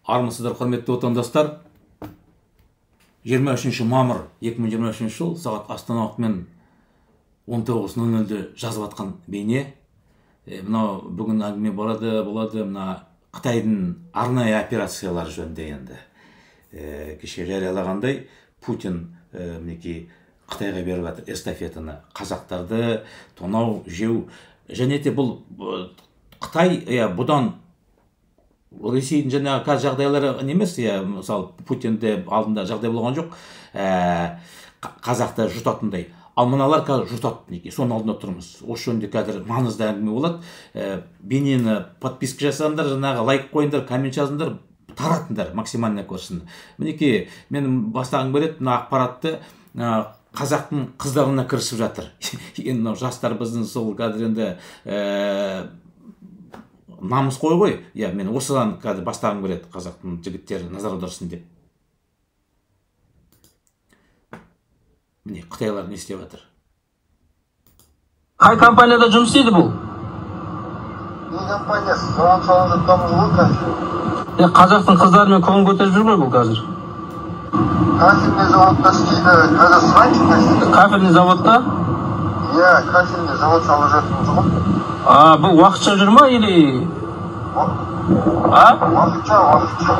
Армысыздар, құрметті отандастар. 23 мамыр 2023 жыл сағат Астана уақытымен 19:00-де жазып атқан бейне. Мынау бүгін әңгіме болады мына Қытайдың арнайы операциялары жөнінде енді. Кеше жариялағандай Путин мінекей Қытайға беріп жатыр эстафетаны, қазақтарды тонау, жеу. Және де бұл Қытай, бұдан Ресейдің жаңағы қазір жағдайлары немес, мысалы Путинде алдында жағдай болған жоқ, қазақты жұтатындай. Ал мыналар қазір жұтады, мінекей, соның алдында тұрмыз. Осы жөнінде қазір маңызды әңгіме болады. Бейнені подписка жасаңдар, жаңағы лайк қойыңдар, коммент жазыңдар, таратыңдар, максимально көрсін. Мінекей, мен бастағым келеді, мына ақпаратты қазақтың қыздарына кірісіп жатыр. Енді мынау жастар біздің сол қазір енді намыс қой ғой. Мен осыдан қазір бастағым келеді, қазақтың жігіттері назар аударсын деп. Міне, қытайлар не істеп жатыр? Қай компанияда жұмыс істейді бұл? Не компаниясы? Соған салып жатқанбыз ғой қазір. Қазақтың қыздарымен көңіл көтеріп жүр ғой бұл қазір. Кафельный заводта істейді. Қазір сұрайыншы. Кафельный заводта? Иә, кафельный завод салып жатырмыз ғой. Бұл уақытша жүр ма или? Уақытша, уақытша.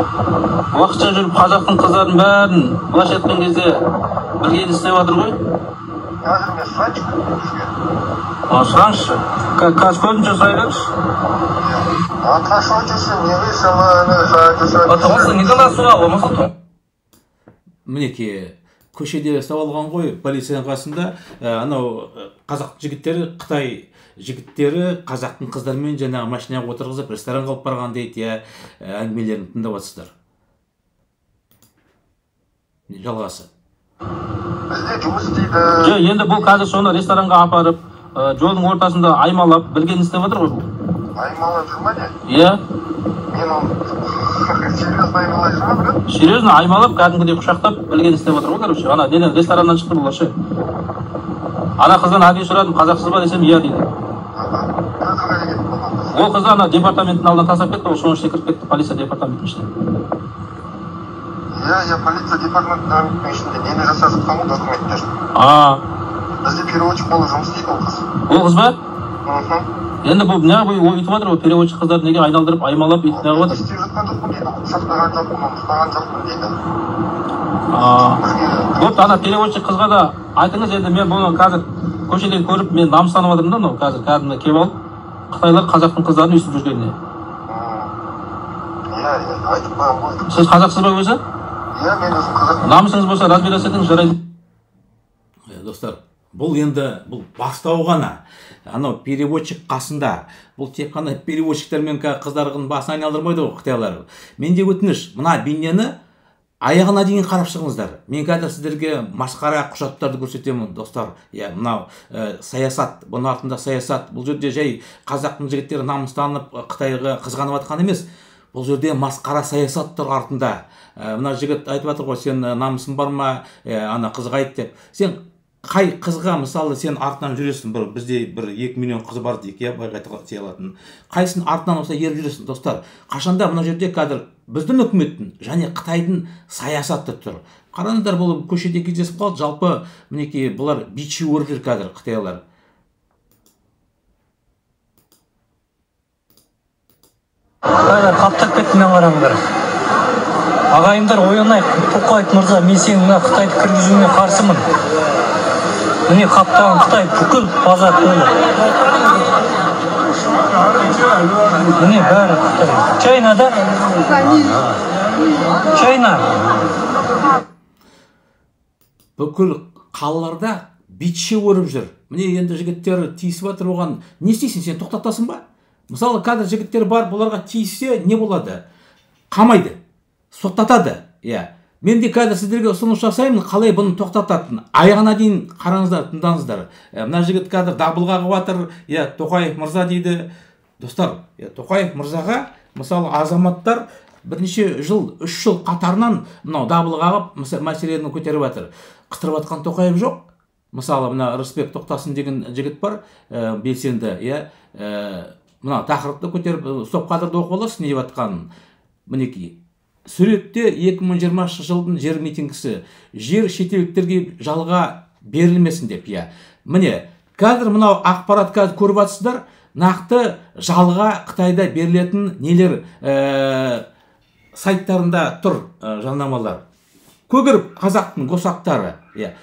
Уақытша жүріп қазақтың қыздарын бәрін былайша айтқан кезде бірге істеп жатыр ғой. Қазір мен сұрайыншы сізге. Сұраңызшы. Қазір көбінше сұрай беріңізші. Мінекей, көшеде ұстап алған ғой, полицияның қасында, анау қазақ жігіттері, Қытай жігіттері қазақтың қыздарымен жаңағы машинаға отырғызып ресторанға алып барған дейді, әңгімелерін тыңдап жатсыздар. Жалғасы. Бізде жұмыс істейді. Жоқ, енді бұл қазір соны ресторанға апарып, жолдың ортасында аймалап, білгенін істеп жатыр ғой бұл. Аймалап жүр ма не? Иә. Мен оны серьезно аймалап жүр ма, брат? Серьезно аймалап, кәдімгідей құшақтап, білгенін істеп жатыр ғой, короче. Ана неден рестораннан шықты бұлар ше. Ана қыздан әдейі сұрадым, қазақсыз ба десем, иә дейді. Ол қызды ана департаменттің алдына тастап кетті, ол соның ішіне кіріп кетті, полиция департаментінің ішіне. Иә, полиция департаментінің ішінде нені жасап жатқан ғой документтер. Бізде переводчик болып жұмыс істейді ол қыз. Ол қыз ба? Енді бұл неғып өйтіп жатыр, ол переводчик қыздарды неге айналдырып, аймалап өйтіп неғып жатыр? Істеп жатқан жоқпын дейді, құшақтаған жоқпын, ұстаған жоқпын дейді. Бопты, ана переводчик қызға да айтыңыз, енді мен бұны қазір көшеден көріп, мен намыстанып жатырмын да, мынау қазір кәдімгі келіп алып, қытайлар қазақтың қыздарын өйстіп жүргеніне. Иә, айтып қоямын ғой. Сіз қазақсыз ба өзі? Иә, мен өзім қазақпын. Намысыңыз болса, разбираться етіңіз, жарайды. Достар, бұл енді бұл бастау ғана. Анау переводчик қасында. Бұл тек қана переводчиктермен қыздардың басын айналдырмайды ғой қытайлар. Менде өтініш, мына бейнені аяғына дейін қарап шығыңыздар. Мен қазір сіздерге масқара құжаттарды көрсетемін, достар. Мынау саясат, бұның артында саясат. Бұл жерде жай қазақтың жігіттері намыстанып Қытайға қызғанып жатқан емес. Бұл жерде масқара саясат тұр артында. Мына жігіт айтып жатыр ғой, сен намысың бар ма, ана қызға айт деп. Сен қай қызға, мысалы, сен артынан жүресің, бір бізде бір 2 миллион қыз бар дейік, байға тие алатын. Қайсының артынан болса еріп жүресің, достар. Қашанда мына жерде қазір біздің үкіметтің және Қытайдың саясаты тұр. Қараңыздар, бұл көшеде кездесіп қалды, жалпы мінекей бұлар бичи өріп жүр қазір қытайлар. Қытайлар қаптап кетті, мен қараңдар. Ағайындар, оянайық. Тоқаев мырза, мен сенің мына Қытайды кіргізуіңе қарсымын. Міне қаптаған Қытай бүкіл базар толы. Міне бәрі Қытай. Чайна да? Чайна. Бүкіл қалаларда бичі өріп жүр. Міне енді жігіттер тиісіп жатыр оған. Не істейсің, сен тоқтатасың ба? Мысалы, қазір жігіттер бар, бұларға тиіссе не болады? Қамайды, соттатады. Мен де қазір сіздерге ұсыныс жасаймын, қалай бұны тоқтататын. Аяғына дейін қараңыздар, тыңдаңыздар. Мына жігіт қазір дабыл қағып жатыр, Тоқаев мырза дейді. Достар, Тоқаев мырзаға, мысалы, азаматтар бірнеше жыл, 3 жыл қатарынан мынау дабыл қағып, мәселені көтеріп жатыр. Қыстырып жатқан Тоқаев жоқ. Мысалы, мына Рысбек тоқтасын деген жігіт бар, белсенді, мына тақырыпты көтеріп, стоп кадрды оқып аласыз, не деп жатқанын. Мінекей. Суретте 2020 жылдың жер митингісі, жер шетелдіктерге жалға берілмесін деп. Иә. Міне, қазір мынау ақпарат қазір көріп жатсыздар, нақты жалға Қытайда берілетін нелер сайттарында тұр жарнамалар. Көгеріп қазақтың госақтары, иә.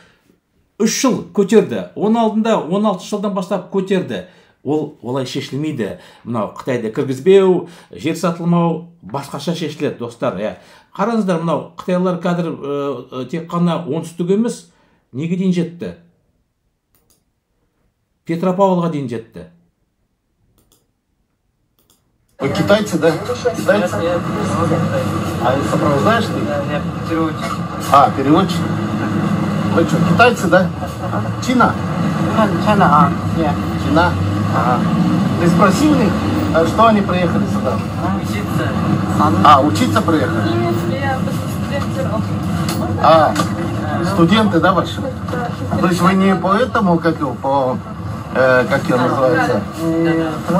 3 жыл көтерді, оның алдында 16 жылдан бастап көтерді. Ол олай шешілмейді. Мынау Қытайда кіргізбеу, жер сатылмау басқаша шешіледі, достар. Иә. Қараңыздар, мынау қытайлар қазір тек қана оңтүстік емес, неге дейін жетті? Петропавлға дейін жетті. Вы китайцы, да? Китайцы? А сопровождаешь ты? Я переводчик. А, переводчик? Вы что, китайцы, да? Чина? Чина, а. Чина? Ага. Ты спроси у них, что они приехали сюда? Учиться. А, учиться приехали? А, студенты, да, ваши? То есть вы не по этому, как его, по... как ее называется?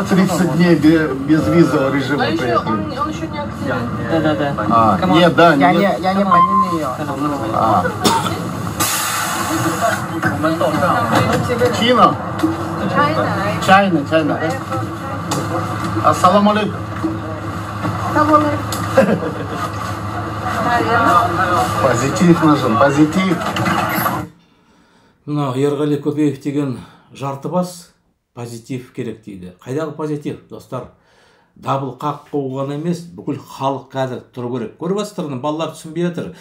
30 дней без визового режима приехали. Он еще не активен. Да-да-да. А, нет, да, нет. Я не понял. А. Чина? Чайна, Чайна. Ассаламу алейкум. Позитив нужен, позитив. Мынау Ерғали Көпеев деген жартыбас позитив керек дейді. Қайдағы позитив, достар? Дабыл қақ қуған емес, бүкіл халық қазір тұру керек. Көріп жатсыздар, балалар түсінбей жатыр.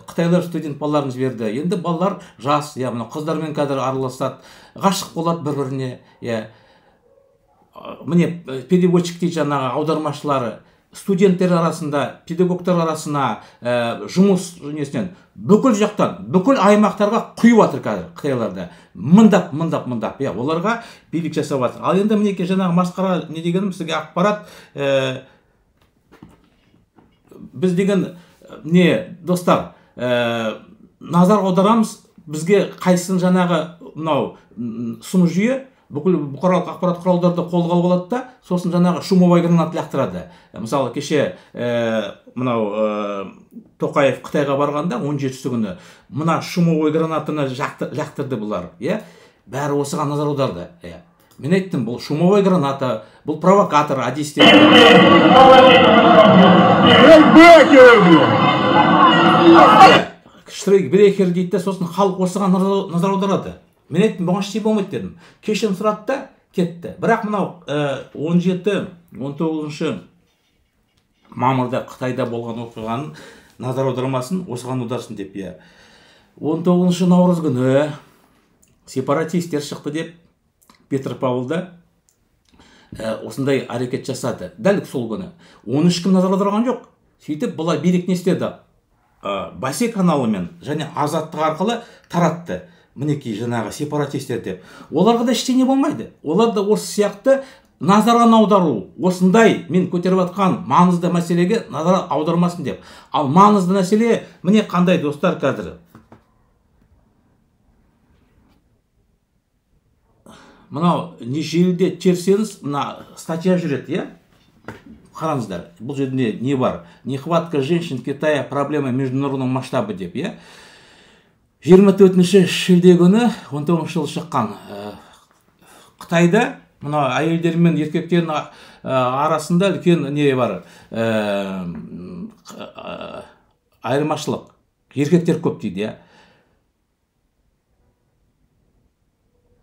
Қытайлар студент балаларын жіберді. Енді балалар жас, иә, мынау қыздармен қазір араласады, ғашық болады бір-біріне, иә. Міне переводчик дейді жаңағы аудармашылары, студенттер арасында, педагогтар арасына, жұмыс несінен бүкіл жақтан, бүкіл аймақтарға құйып жатыр қазір қытайларда. Мыңдап, мыңдап, мыңдап. Иә, оларға билік жасап жатыр. Ал енді мінекей жаңағы масқара не дегенім сізге ақпарат, біз деген не, достар, назар аударамыз, бізге қайсысын жаңағы мынау сұм жүйе бүкіл бұқаралық ақпарат құралдарды қолға алып алады да, сосын жаңағы шумовая граната лақтырады. Мысалы, кеше мынау Тоқаев Қытайға барғанда 17 күні мына шумовой гранатаны лақтырды бұлар, иә? Бәрі осыған назар аударды. Иә. Мен айттым, бұл шумовой граната, бұл провокатор әдістер. Штрейкбрехер дейді, сосын халық осыған назар аударады. Мен айттым, бұған ештеңе болмайды дедім. Кешірім сұрады да кетті. Бірақ мынау 17-19 мамырда Қытайда болған оқиғаның назар аудармасын, осыған аударсын деп, иә. 19 наурыз күні сепаратистер шықты деп Петропавлда осындай әрекет жасады. Дәл сол күні. Оны ешкім назар аударған жоқ. Сөйтіп бұлар билік не істеді? Басе каналымен және Азаттық арқылы таратты. Мінекей жаңағы сепаратистер деп. Оларға да ештеңе болмайды. Олар да осы сияқты назарын аудару, осындай мен көтеріп жатқан маңызды мәселеге назар аудармасын деп. Ал маңызды мәселе міне қандай, достар, қазір. Мынау не желіде терсеңіз, мына статья жүреді, иә? Қараңыздар, бұл жерде не бар? Нехватка женщин в Китае, проблема международного масштаба деп, иә? 24 шілде күні 19 жыл шыққан Қытайда мына әйелдер мен еркектердің арасында үлкен не бар, айырмашылық. Еркектер көп дейді, иә.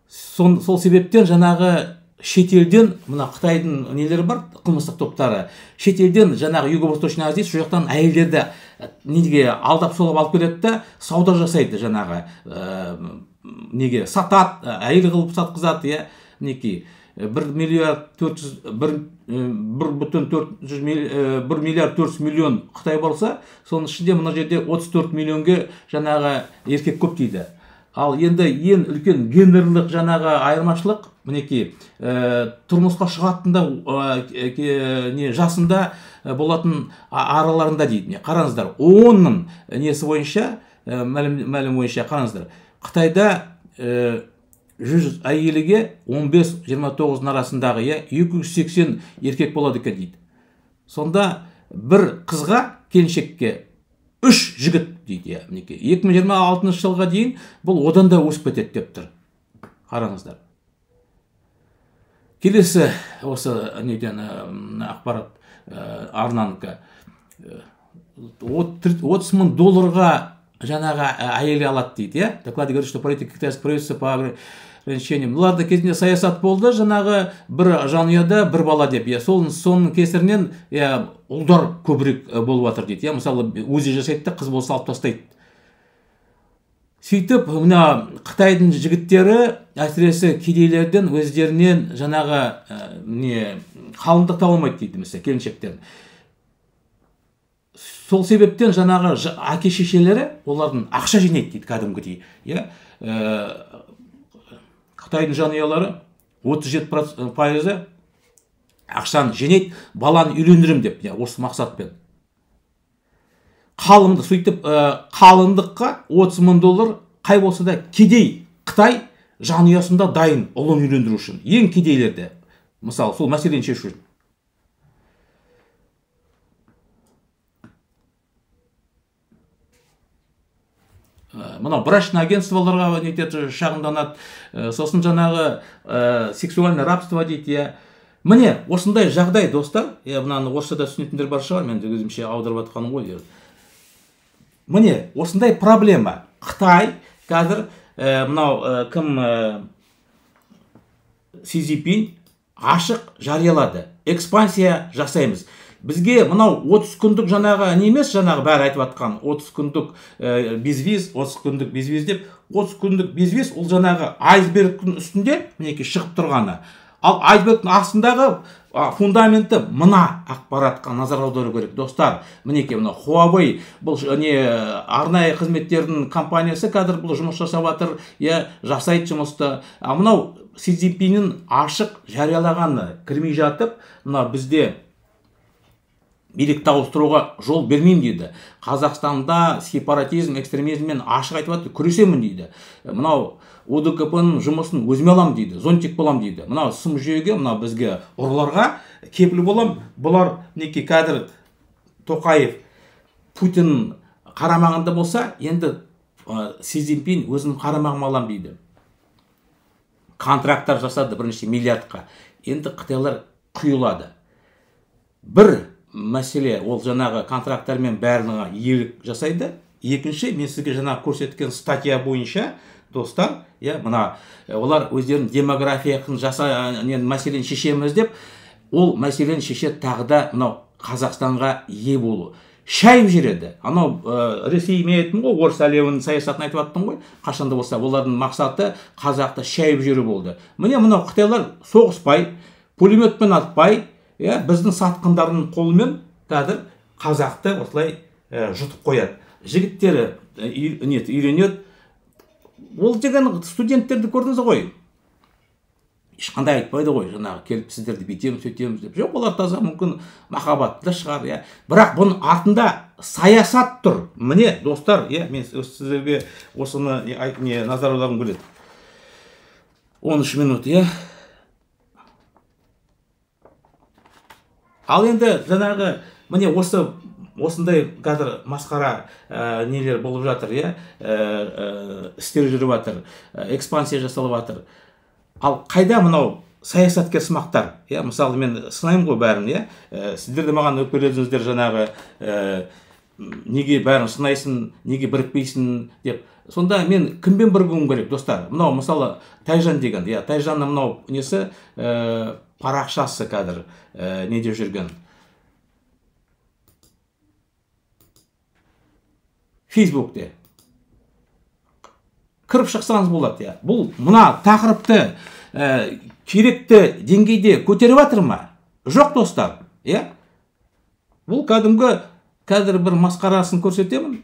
Сол себептен жаңағы шетелден мына Қытайдың нелері бар, қылмыстық топтары, шетелден жаңағы Юго-Восточный Азия, сол жақтан әйелдерді неге алдап солап алып келеді да сауда жасайды, жаңағы неге сатады, әйел қылып сатқызады, иә. Мінекей 1 миллиард 400 миллион Қытай болса, соның ішінде мына жерде 34 миллионге жаңағы еркек көп дейді. Ал енді ең үлкен гендерлік жаңағы айырмашылық мінекей тұрмысқа шығатында не жасында болатын араларында дейді. Қараңыздар, ООН-ның несі бойынша, мәлім бойынша қараңыздар, Қытайда 100 әйелге 15-29 арасындағы 280 еркек болады екен дейді. Сонда бір қызға келіншекке 3 жігіт дейді, иә, мінекей. 2026 жылға дейін бұл одан да өсіп кетеді деп тұр. Қараңыздар. Келесі осы неден ақпарат арнанікі. 30 мың долларға жаңағы әйел алады дейді, иә. Доклад говорит, что политика китайского правительства по ограничениям. Бұларда кезінде саясат болды, жаңағы бір жанұяда бір бала деп, иә. Соның кесірінен, иә, ұлдар көбірек болып жатыр дейді, иә. Мысалы, өзі жасайды да, қыз болса алып тастайды. Сөйтіп, мына Қытайдың жігіттері, әсіресе кедейлерден өздерінен жаңағы не қалыңдық таба алмайды дейді, мысалы, келіншектен. Сол себептен жаңағы әке шешелері олардың ақша жинайды дейді кәдімгідей, иә. Қытайдың жанұялары 37% ақшаны жинайды, баланы үйлендірем деп, иә, осы мақсатпен. Қалыңдық, сөйтіп, қалыңдыққа 30 мың доллар қай болса да кедей Қытай жанұясында дайын ұлын үйлендіру үшін, ең кедейлерді, мысалы, сол мәселені шешу үшін. Мынау брачный агентстволарға нетеді, шағымданады, сосын жаңағы сексуальный рабство дейді, иә. Міне, осындай жағдай, достар. Иә, мынаны орысша да түсінетіндер бар шығар, мен өзімше аударып жатқаным ғой. Міне, осындай проблема. Қытай қазір мынау кім Си Цзиньпин ашық жариялады. Экспансия жасаймыз. Бізге мынау 30 күндік жаңағы не емес, жаңағы бәрі айтып жатқан 30 күндік безвиз, 30 күндік безвиз деп, 30 күндік безвиз ол жаңағы айсбергтің үстінде мінекей шығып тұрғаны. Ал айсбергтің астындағы фундаменті мына ақпаратқа назар аудару керек, достар. Мінекей мына Huawei, бұл не арнайы қызметтердің компаниясы қазір бұл жұмыс жасап жатыр, иә, жасайды жұмысты. А мынау Си Цзиньпиннің ашық жариялағаны кірмей жатып, мына бізде билікті ауыстыруға жол бермеймін дейді. Қазақстанда сепаратизм, экстремизммен ашық айтып жатыр, күресемін дейді. Мынау ОДКП-ның жұмысын өзіме аламын дейді, зонтик боламын дейді. Мынау сым жүйеге, мынау бізге ұрыларға кепіл боламын. Бұлар мінекей қазір Тоқаев Путин қарамағында болса, енді Си Цзиньпин өзінің қарамағыма аламын дейді. Контракттар жасады бірнеше миллиардқа. Енді қытайлар құйылады. Бір мәселе, ол жаңағы контракттармен бәріне иелік жасайды. Екінші, мен сізге жаңағы көрсеткен статья бойынша, достар, иә, мына олар өздерінің демографиясын жаса мәселені шешеміз деп, ол мәселені шешеді тағы да мынау Қазақстанға ие болу. Шайып жібереді. Анау Ресей мен айттым ғой, орыс әлемінің саясатын айтып аттым ғой. Қашанда болса олардың мақсаты қазақты шайып жіберу болды. Міне мынау қытайлар соғыспай, пулеметпен атпай, иә, біздің сатқындардың қолымен қазір қазақты осылай жұтып қояды. Жігіттері үйренеді. Ол деген студенттерді көрдіңіз ғой. Ешқандай айтпайды ғой, жаңағы келіп сіздерді бүйтеміз, сөйтеміз деп. Жоқ, олар таза мүмкін махаббатты да шығар, иә. Бірақ бұның артында саясат тұр. Міне, достар, иә, мен сіздерге осыны не назар аударғым келеді. 13 минут, иә. Ал енді жаңағы міне осы осындай қазір масқара нелер болып жатыр, иә, істер жүріп жатыр, экспансия жасалып жатыр. Ал қайда мынау саясаткер сымақтар, иә, мысалы мен сынаймын ғой бәрін, иә, сіздер де маған өкпеледіңіздер жаңағы неге бәрін сынайсың, неге бірікпейсің деп. Сонда мен кіммен бірігуім керек, достар? Мынау мысалы Тайжан деген, иә, Тайжанның мынау несі парақшасы қазір не деп жүрген? Фейсбукте. Кіріп шықсаңыз болады, иә. Бұл мына тақырыпты керекті деңгейде көтеріп жатыр ма? Жоқ, достар, иә. Бұл кәдімгі қазір бір масқарасын көрсетемін.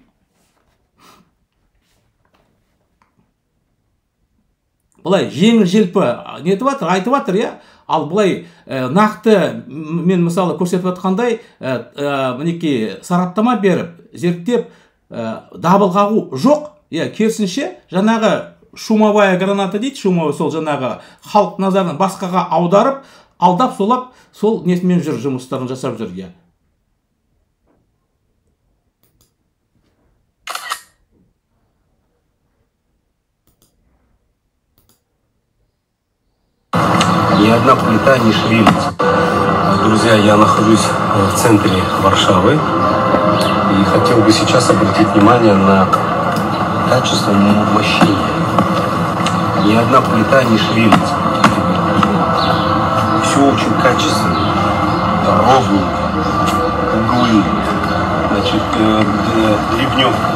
Былай жеңіл желпі нетіп жатыр, айтып жатыр, иә. Ал былай нақты мен мысалы көрсетіп жатқандай, мінекей сараптама беріп, зерттеп, дабыл қағу жоқ. Иә, керісінше жаңағы шумовая граната дейді, шумовая, сол жаңағы халық назарын басқаға аударып, алдап солап, сол несімен жүр, жұмыстарын жасап жүр, иә. одна плита не шевелится. Друзья, я нахожусь в центре Варшавы и хотел бы сейчас обратить внимание на качество мощения. Ни одна плита не шевелится. Все очень качественно, ровненько, углы, значит, ливневка.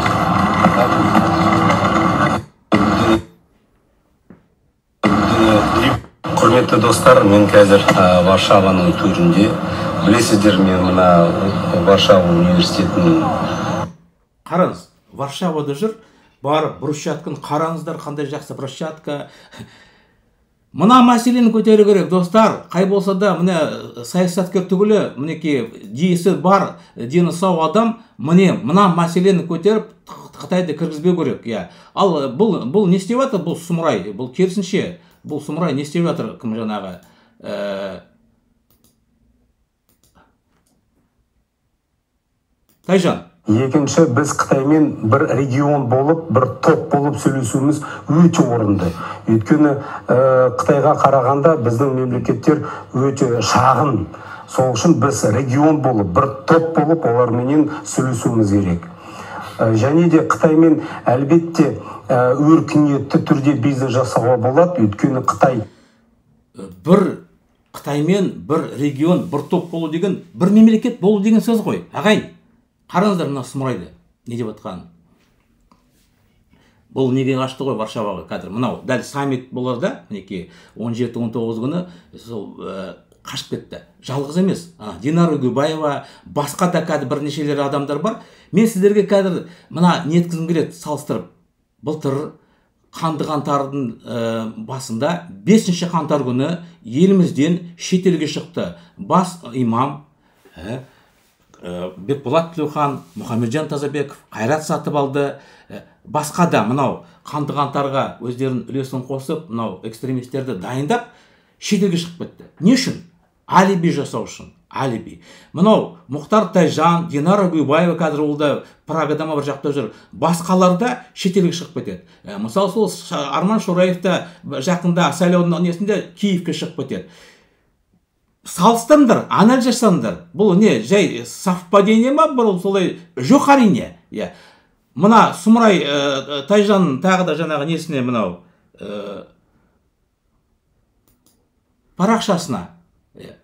Құрметті достар, мен қазір Варшаваның төрінде. Білесіздер, мен мына Варшава университетінің... Қараңыз, Варшавада жүр, барып брусчатканы қараңыздар, қандай жақсы брусчатка. Мына мәселені көтеру керек, достар. Қай болса да, міне саясаткер түгілі, мінекей десі бар, дені сау адам, міне мына мәселені көтеріп Қытайды кіргізбеу керек. Иә. Ал бұл не істеп жатыр? Бұл сұмырай, бұл керісінше. Бұл сұмырай не істеп жатыр, кім жаңағы? Тайжан. Екінші, біз Қытаймен бір регион болып, бір топ болып сөйлесуіміз өте орынды. Өйткені Қытайға қарағанда біздің мемлекеттер өте шағын. Сол үшін біз регион болып, бір топ болып оларменен сөйлесуіміз керек. Және де Қытаймен әлбетте өркениетті түрде бизнес жасауға болады, өйткені Қытай бір Қытаймен бір регион, бір топ болу деген, бір мемлекет болу деген сөз ғой. Ағайын, қараңыздар мына сұмырайды не деп жатқанын. Бұл неге қашты ғой Варшаваға қазір. Мынау дәл саммит болар да, мінекей 17-19 күні сол қашып кетті. Жалғыз емес. Динара Үгібаева, басқа да қазір бірнешелер адамдар бар. Мен сіздерге қазір мына не еткізгім келеді салыстырып. Былтыр қанды қаңтардың басында 5 қаңтар күні елімізден шетелге шықты. Бас имам Бекболат Тілеухан, Мұхамеджан Тазабеков, Қайрат Сатыбалды, басқа да мынау қанды қаңтарға өздерінің үлесін қосып, мынау экстремистерді дайындап шетелге шығып кетті. Не үшін? Алиби жасау үшін. Алиби. Мынау Мұхтар Тайжан, Динара Үгібаева қазір ол да Прагада ма бір жақта жүр. Басқалар да шетелге шығып кетеді. Мысалы сол Арман Шораев та жақында сайлаудың несінде Киевке шығып кетеді. Салыстырыңдар, анализ жасаңдар. Бұл не, жай совпадение ма, бұл солай жоқ әрине. Иә. Мына сұмырай Тайжан тағы да жаңағы несіне мынау парақшасына. Иә.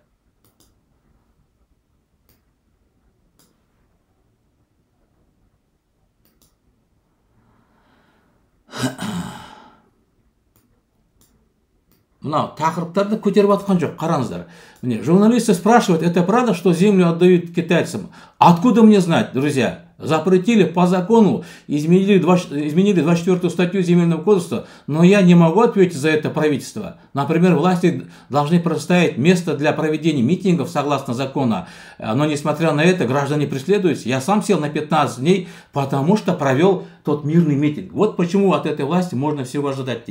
Мынау тақырыптарды көтеріп атқан жоқ, қараңыздар. Міне, журналисты спрашивают, это правда, что землю отдают китайцам? Откуда мне знать, друзья? Запретили по закону, изменили 24-ю статью Земельного кодекса, но я не могу ответить за это правительство. Например, власти должны предоставить место для проведения митингов согласно закону, но несмотря на это граждане преследуются. Я сам сел на 15 дней, потому что провел тот мирный митинг. Вот почему от этой власти можно всего ожидать.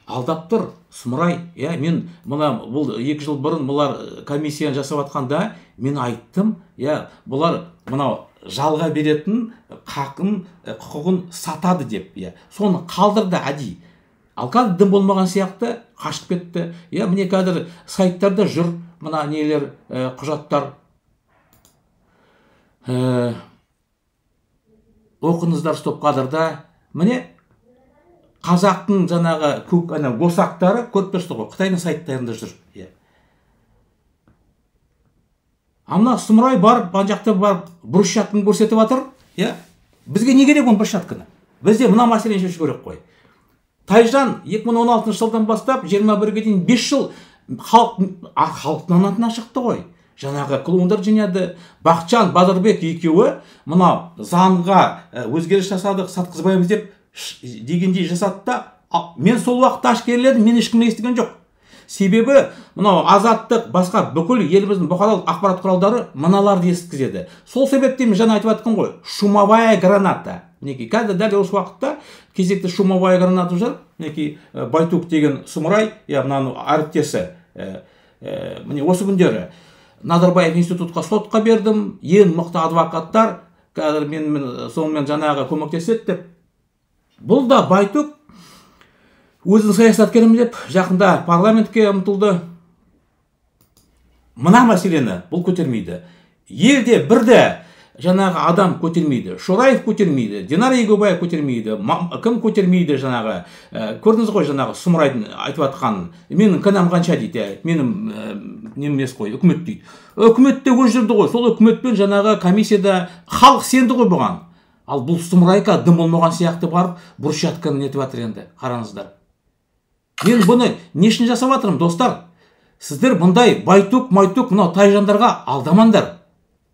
Алдап тұр, сұмырай. Иә, мен мына бұл 2 жыл бұрын бұлар комиссияны жасап жатқанда мен айттым, иә, бұлар мынау жалға беретін қақын, құқығын сатады деп, иә. Соны қалдырды әдейі. Ал қазір дым болмаған сияқты қашып кетті. Иә, міне қазір сайттарда жүр мына нелер, құжаттар. Оқыңыздар стоп кадрда. Міне қазақтың жаңағы көк ана госақтары көріп тұрсыз ғой, Қытайдың сайттарында жүр. Иә. А мына сұмырай барып, ана жақта барып брусчатканы көрсетіп жатыр. Иә. Бізге не керек оның брусчатканы? Бізде мына мәселені шешу керек қой. Тайжан 2016 жылдан бастап 21-ге дейін 5 жыл халықтың атынан шықты ғой. Жаңағы клоундар жинады. Бақытжан Базарбек екеуі мынау заңға өзгеріс жасадық, сатқызбаймыз деп дегендей жасады да, мен сол уақытта әшкереледім, мен ешкім естіген жоқ. Себебі мынау Азаттық, басқа бүкіл еліміздің бұқаралық ақпарат құралдары мыналарды ескізеді. Сол себептен мен жаңа айтып жатқан ғой, шумовая граната. Мінекей, қазір дәл осы уақытта кезекті шумовая граната жүр. Мінекей, Байтук деген сұмырай, я мынаның әріптесі, міне осы күндері Назарбаев институтқа сотқа бердім, ең мықты адвокаттар қазір мен сонымен жаңағы көмектеседі деп. Бұл да Байтук өзін саясаткермін деп жақында парламентке ұмтылды. Мына мәселені бұл көтермейді. Елде бірді жаңағы адам көтермейді, Шораев көтермейді, Динара Егеубаев көтермейді, кім көтермейді жаңағы, көрдіңіз ғой жаңағы сұмырайдың айтып жатқанын, менің кінәм қанша дейді, менің нем емес қой, үкімет дейді. Үкімет те өз жүрді ғой, сол үкіметпен жаңағы комиссияда халық сенді ғой бұған. Ал бұл сұмырайка дым болмаған сияқты барып брусчатканы нетіп жатыр енді, қараңыздар. Мен бұны не үшін жасап жатырмын, достар? Сіздер бұндай байтук, майтук мынау тайжандарға алдамаңдар.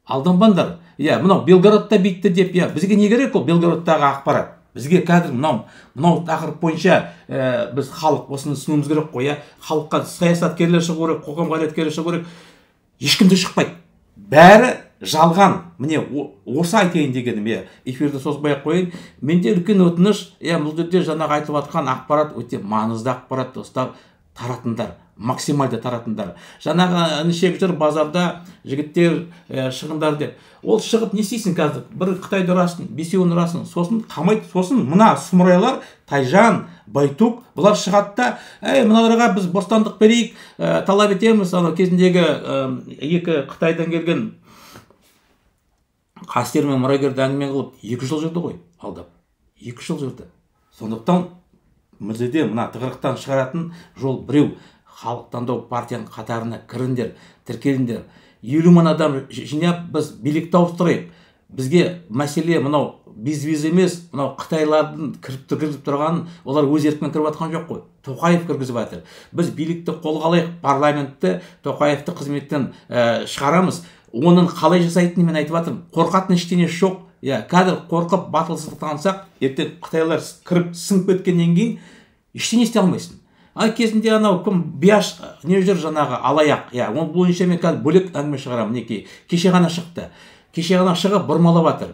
Алданбаңдар. Иә, мынау Белгородта бүйтті деп, иә, бізге не керек ол Белгородтағы ақпарат? Бізге қазір мынау тақырып бойынша біз халық осыны түсінуіміз керек қой, иә. Халыққа саясаткерлер шығу керек, қоғам қайраткерлері шығу керек. Ешкім де шықпайды. Бәрі жалған. Міне осы айтайын дегенім, иә, эфирді созбай ақ қояйын. Менде үлкен өтініш, иә, бұл жерде жаңағы айтылып жатқан ақпарат өте маңызды ақпарат, достар, таратыңдар, максималды таратыңдар. Жаңағы інішек жүр базарда жігіттер шығыңдар деп. Ол шығып не істейсің қазір? Бір Қытайды ұрасың, бесеуін ұрасың, сосын қамайды, сосын мына сұмырайлар, Тайжан, Байтук, бұлар шығады да, әй, мыналарға біз бостандық берейік, талап етеміз. Анау кезіндегі екі Қытайдан келген Қастер мен Мұрагерді әңгіме қылып 2 жыл жүрді ғой, алдап. 2 жыл жүрді. Сондықтан мына мына тығырықтан шығаратын жол біреу. Халық таңдау партияның қатарына кіріңдер, тіркеліңдер. 50 мың адам жинап, біз билікті ауыстырайық. Бізге мәселе мынау безвиз емес, мынау қытайлардың кіргізіп тұрғанын, олар өз еркімен кіріп жатқан жоқ қой. Тоқаев кіргізіп жатыр. Біз билікті қолға алайық, парламентті, Тоқаевты қызметтен шығарамыз. Оның қалай жасайтынын мен айтып жатырмын. Қорқатын ештеңе жоқ. Иә, қазір қорқып батылсыздық танытсақ, ертең қытайлар кіріп сіңіп кеткеннен кейін ештеңе істей алмайсың. Ал кезінде анау кім Бияш не жүр жаңағы алаяқ, иә, оның бойынша мен қазір бөлек әңгіме шығарамын. Мінекей, кеше ғана шықты. Кеше ғана шығып бұрмалап жатыр.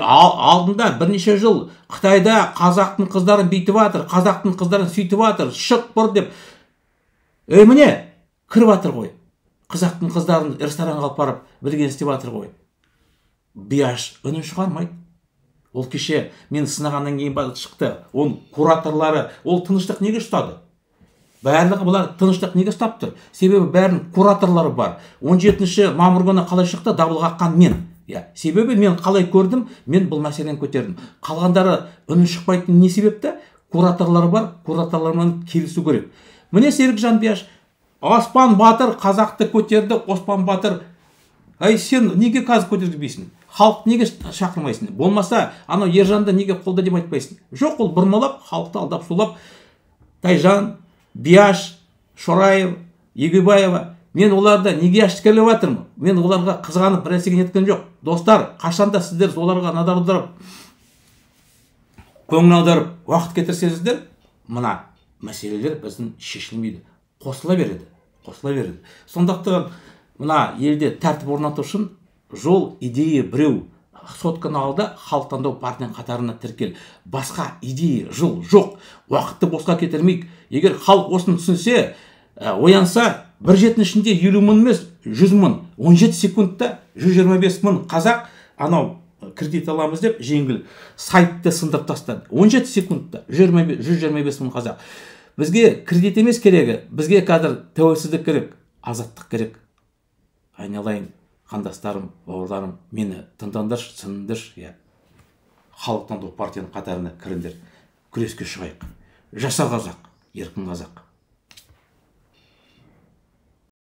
Алдында бірнеше жыл Қытайда қазақтың қыздарын бүйтіп жатыр, қазақтың қыздарын сөйтіп жатыр, шық бұр деп. Ей, міне, кіріп жатыр ғой. Қазақтың қыздарын ресторанға алып барып білген істеп жатыр ғой. Бияш үнін шығармайды. Ол кеше мен сынағаннан кейін шықты. Оның кураторлары, ол тыныштық неге ұстады? Барлығы бұлар тыныштық неге ұстап тұр? Себебі бәрінің кураторлары бар. 17 мамыр күні қалай шықты? Дабыл қаққан мен. Иә, себебі мен қалай көрдім, мен бұл мәселені көтердім. Қалғандары үні шықпайтын не себепті? Кураторлары бар, кураторлармен келісу керек. Міне Серікжан Бияш, Оспан Батыр қазақты көтерді, Оспан Батыр. Ай, сен неге қазір көтергізбейсің? Халық неге шақырмайсың? Болмаса, анау Ержанды неге қолда деп айтпайсың? Жоқ, ол бұрмалап, халықты алдап сулап, Тайжан, Бияш, Шораев, Егеубаева, мен оларды неге әшкерелеп жатырмын? Мен оларға қызғанып бір нәрсеге неткен жоқ. Достар, қашанда сіздер оларға назар аударып, көңіл аударып, уақыт кетірсеңіздер, мына мәселелер біздің шешілмейді. Қосыла береді, қосыла береді. Сондықтан мына елде тәртіп орнату үшін жол идея біреу. Сотканы алды, халық таңдау партияның қатарына тіркел. Басқа идея жол жоқ. Уақытты босқа кетірмейік. Егер халық осыны түсінсе, оянса, бір жетінің ішінде 50 мың емес, 100 мың. 17 секундта 125 мың қазақ анау кредит аламыз деп жеңіл сайтты сындырып тастады. 17 секундта 125 мың қазақ. Бізге кредит емес керегі, бізге қазір тәуелсіздік керек, азаттық керек. Айналайын, қандастарым, бауырларым, мені тыңдаңдаршы, түсініңдерші, иә. Халық таңдау партияның қатарына кіріңдер, күреске шығайық. Жаса қазақ, еркін қазақ.